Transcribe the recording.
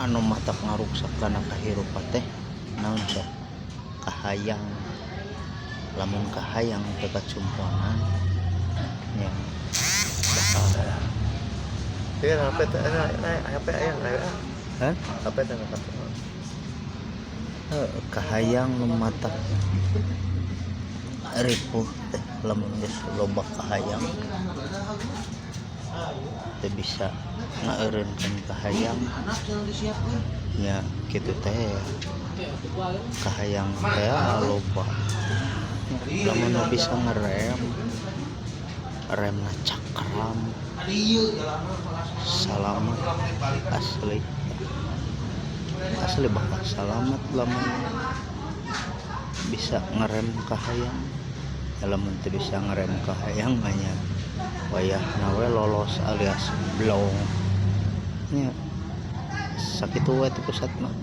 Anu matak ngaruksak kana kahirupan teh naon sok? Kahayang. Lamun kahayang teu kacumponan nya bakal. Iya, HP teh HP aya aya. Hah? HP teh ngangkat. Heuh, kahayang nu matak ripuh teh lamun geus loba kahayang teu bisa ngaeureunkeun kahayang nya kitu teh, kahayang teh loba. Lamun nu bisa ngerem, remna cakram, salamet asli, asli bakal salamet lamun bisa ngerem kahayang. Lamun teu bisa ngerem kahayang mah nya wayahna we lolos alias blong nya. Sakitu we ti pusat mah.